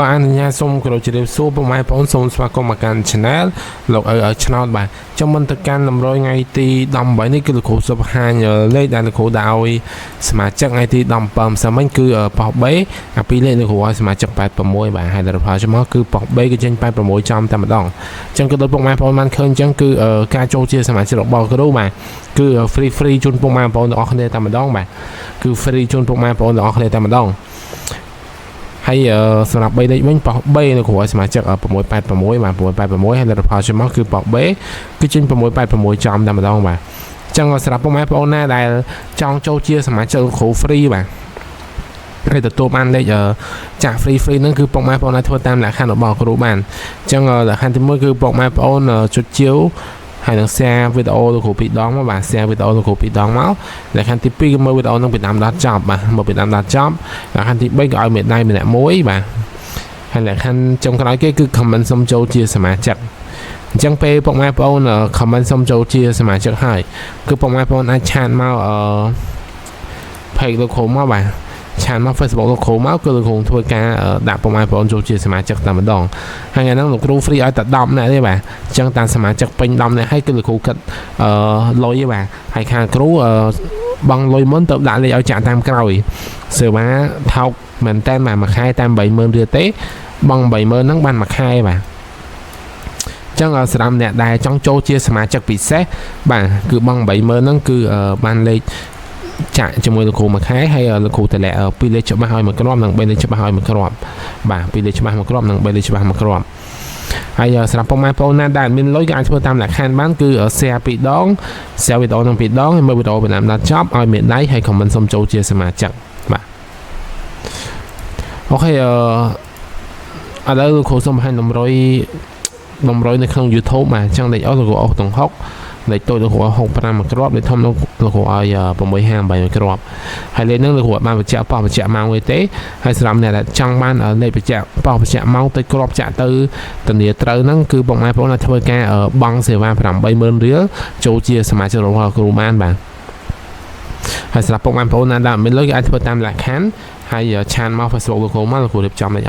បាទអនុញ្ញាតសូមគោរពជម្រាបសួរពុកម៉ែបងប្អូនសូមស្វាគមន៍មកកាន់ Channel លោកឪឲ្យឆ្នោតបាទចាំមិនទៅកាន់តម្រុយថ្ងៃទី18នេះគឺលោកគ្រូសុផហាញលេខដែលលោកគ្រូដាក់ឲ្យសមាជិកថ្ងៃទី17ម្សិលមិញគឺប៉ោះ B អាពីរលេខលោកគ្រូឲ្យសមាជិក86បាទហើយដល់ផលចំមកគឺប៉ោះ B គឺចេញ86ចំតែម្ដងអញ្ចឹងគឺដូចពុកម៉ែបងប្អូនបានឃើញអញ្ចឹងគឺការចូលជាសមាជិករបស់គ្រូបាទគឺ free free ជូនពុកម៉ែបងប្អូនទាំងអស់គ្នាតែម្ដងបាទគឺ free ជូនពុកម៉ែបងប្អូនទាំងអស់គ្នាតែម្ដង ហើយសម្រាប់3លេខវិញប៉ោះ B នៅគ្រូឲ្យសមាជិក686បាទ686ហើយលទ្ធផលចំមកគឺប៉ោះ B គឺចេញ686ចំតែម្ដងបាទអញ្ចឹងសម្រាប់ពុកម៉ែបងប្អូនណាដែលចង់ចូលជាសមាជិកគ្រូ free បាទហើយទទួលបានលេខចាក់ free free ហ្នឹងគឺពុកម៉ែបងប្អូនអាចធ្វើតាមលក្ខខណ្ឌរបស់គ្រូបានអញ្ចឹងលក្ខខណ្ឌទី1គឺពុកម៉ែបងប្អូនចុចជាវហើយនឹង share វីដេអូលោកគ្រូពីរដងមកបាទ share វីដេអូលោកគ្រូពីរដងមកលក្ខខណ្ឌទី2គឺមើលវីដេអូនឹងពីដើមដល់ចប់បាទមើលពីដើមដល់ចប់លក្ខខណ្ឌទី3ក៏ឲ្យមេដៃម្នាក់មួយបាទហើយលក្ខខណ្ឌចុងក្រោយគេគឺ comment សុំចូលជាសមាជិកអញ្ចឹងពេលពុកម៉ែបងប្អូន comment សុំចូលជាសមាជិកហើយគឺពុកម៉ែបងប្អូនអាច chat មកអឺ page លោកគ្រូមកបាទ chat មក Facebook លោកគ្រូមកគឺលោកគ្រូធ្វើការដាក់ពុកម៉ែបងប្អូនចូលជាសមាជិកតែម្ដងហើយថ្ងៃហ្នឹងលោកគ្រូ free ឲ្យតែ10នាក់ទេបាទអញ្ចឹងតាមសមាជិកពេញ10នាក់ហើយគឺលោកគ្រូគិតអឺលុយទេបាទហើយខាងគ្រូអឺបង់លុយមុនទៅដាក់លេខឲ្យចាក់តាមក្រោយសេវាថោកមែនតើបាទមួយខែតាម80000រៀលទេបង់80000ហ្នឹងបានមួយខែបាទចឹងសម្រាប់អ្នកដែលចង់ចូលជាសមាជិកពិសេសបាទគឺបង់80000ហ្នឹងគឺបានលេខចាក់ជាមួយលោកគ្រូមួយខែហើយលោកគ្រូតម្លាក់ពីរលេខច្បាស់ឲ្យមួយគ្រាប់និង3លេខច្បាស់ឲ្យមួយគ្រាប់បាទពីរលេខច្បាស់មួយគ្រាប់និង3លេខច្បាស់មួយគ្រាប់ហើយសម្រាប់ពុកម៉ែបងប្អូនណាដែលមានលុយក៏អាចធ្វើតាមលក្ខខណ្ឌបានគឺ share ពីរដង share វីដេអូនឹងពីរដងហើយមើលវីដេអូពីដើមដល់ចប់ឲ្យមានដៃហើយ comment សុំចូលជាសមាជិកបាទ OK អឺឥឡូវលោកគ្រូសូមបង្ហាញតម្រុយតម្រុយនៅក្នុង YouTube បាទអញ្ចឹងលេខអស់លោកគ្រូអស់ទាំង6លេខតូចលោកគ្រូឲ្យ65មួយគ្រាប់លេខធំលោកលោកគ្រូឲ្យ658មួយគ្រាប់ហើយលេខហ្នឹងលោកគ្រូអត់បានបញ្ជាក់ប៉ោះបញ្ជាក់ម៉ោងទេទេហើយសម្រាប់អ្នកដែលចង់បានលេខបញ្ជាក់ប៉ោះបញ្ជាក់ម៉ោងទៅគ្រាប់ចាក់ទៅធានាត្រូវហ្នឹងគឺពុកម៉ែបងប្អូនអាចធ្វើការបង់សេវា80000រៀលចូលជាសមាជិករបស់គ្រូបានបាទហើយសម្រាប់ពុកម៉ែបងប្អូនណាដែលមានលុយក៏អាចធ្វើតាមលក្ខខណ្ឌហើយ chat មក Facebook លោកគ្រូមកលោកគ្រូរៀបចំលេខឲ្យ